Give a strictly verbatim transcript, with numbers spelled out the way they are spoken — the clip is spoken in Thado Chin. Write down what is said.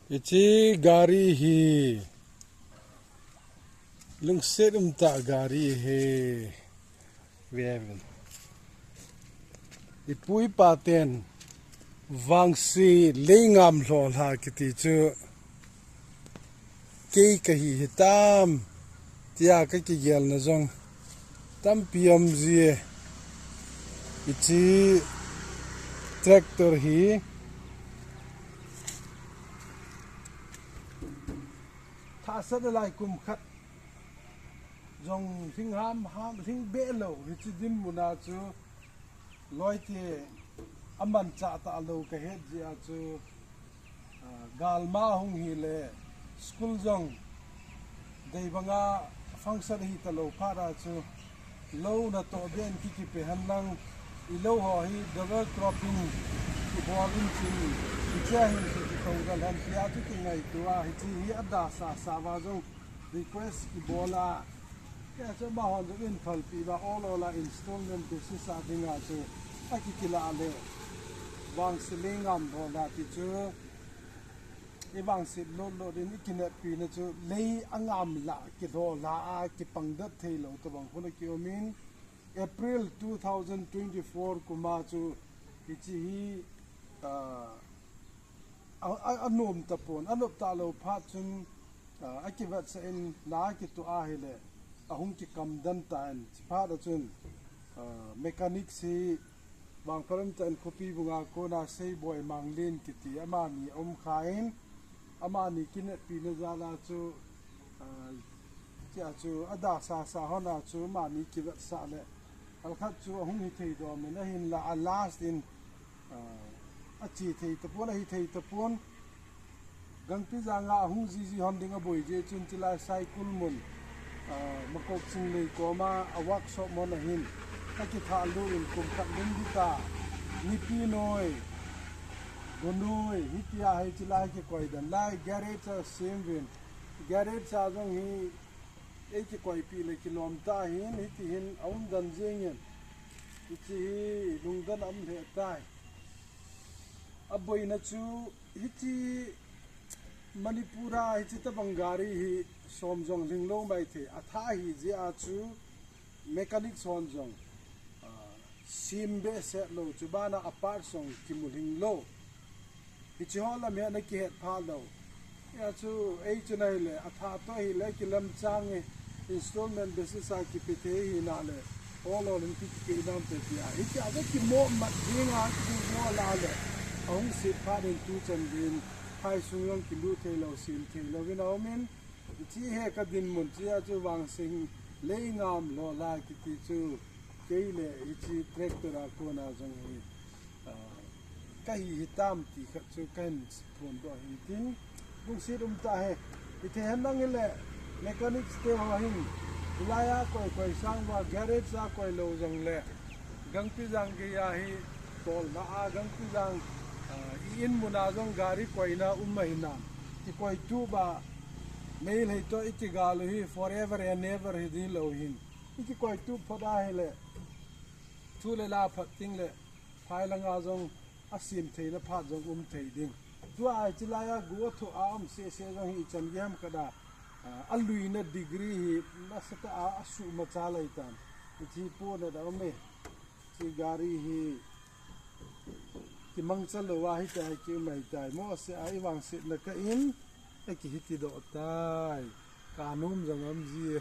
Hiche gari hi lungset umtah gari ahi. Vevin. Ipu ipa ten Vangse leingam lhohla kiti chu kei kahi hitam tia kakigelna jong tampi um jie. Hiche tractor hi thahsatna lai kum khat jong hling ham ham hling behlou hiche dinmun a chu loite amanchah talou kahet jeh a chu, ah, galma hung hile school jong deibanga function hitalou phat a chu lou natoh beh in kikipe henlang, ilou ho hi double cropping kibol in tin, hichea hin kikitonggal hen tia chu kingaito a, hiche hi adasasa uva jong request kibol a, kei chu amahon jong in phalpi uva ol ol a installment basis a dinga chu akikilah le, Vangse leingam lhohla ti chu ivangset lotlot in ikineppi na chu lei angam lah kilhohla a kipangdet theilou tobang khun akium in, April two thousand twenty-four kum a chu hiche hi, ah, a, a, anom tapon, anop talou phat chun, ah, akivetsah in la akitoh ahile ahung kikam den tan, chuphat a chun, ah, mechanic hi Vangphalam tah in Khopibung a kona Seiboi Manglin kiti amani aumkhan, amani kineppi na jal a chu, ah, chea chu adasasa hon a chu amani kivetsah le, alkhat chu ahung hithei dom in ahinla a last in, ah, ache thei tapon, ahi thei tapon. Gangpijang a ahung jiji hon ding aboi jeh chun chulai Saikul mun, ah, Makok Chinglei koma a workshop mun ahin akithahlut in kum khat lim dita, nipi noi, go noi, hitia hi chulai kikoi den lai garage a sem uvin, garage a jong hi eikikoipi le kilom tah in, hiti hin aum den jeng in, hiche hi lungdon aum lheh tai. Aboina chu hiche Manipur a hiche tabang gari hi som jong lhinglou maithei, athah ahi jeh a chu mechanic hon jong, ah, sem behseh lou, chubana a part jong kimu lhinglou. Hiche ho lam hi ana kihet phalou. Hia chu ei chun ahile, athah toh ahile kilemchang e, installment basis a kipe thei hina le, ol ol in kikipeh nam te tia. Hitia chu kimohmat dinga kimoh la le, ahung set phat in tuchan geiyin phaisung jong kilut theilou, sem theilou in aum in, hiche hi kadinmun chea chu Vangse leingam lhohla kiti chu kei le hiche tractor a kona jong hi, ah, kahi hitam ti khat chu kahin phondoh ahi tin, lungset umtah e. Hithei henlang hile, mechanics te ho hin, hilai a koi koi sang uva garage a koi lou jongle, Gangpijang gei a hi tolna a Gangpijang, ah, i-in mun a jong gari koina um ahinam, kikoitup a, Meitei toh ikigal u hi forever and ever hi ding lou hin, ikikoitup phot ahile, thu le la phat ding le, phai langa jong asem theina phat jong um thei ding. Tua hiche lai a go athoh a um seh seh jong hi ichan gei ham khat a, ah, aluina degree hi nasatah a asuhmacha lai tan. Hiche pona da um e. Hiche gari hi kimangcha lou a hitia hi kium ahitai. Mohseh a ivangsetna kah in akihitidoh tai. Kanom jong um ji e.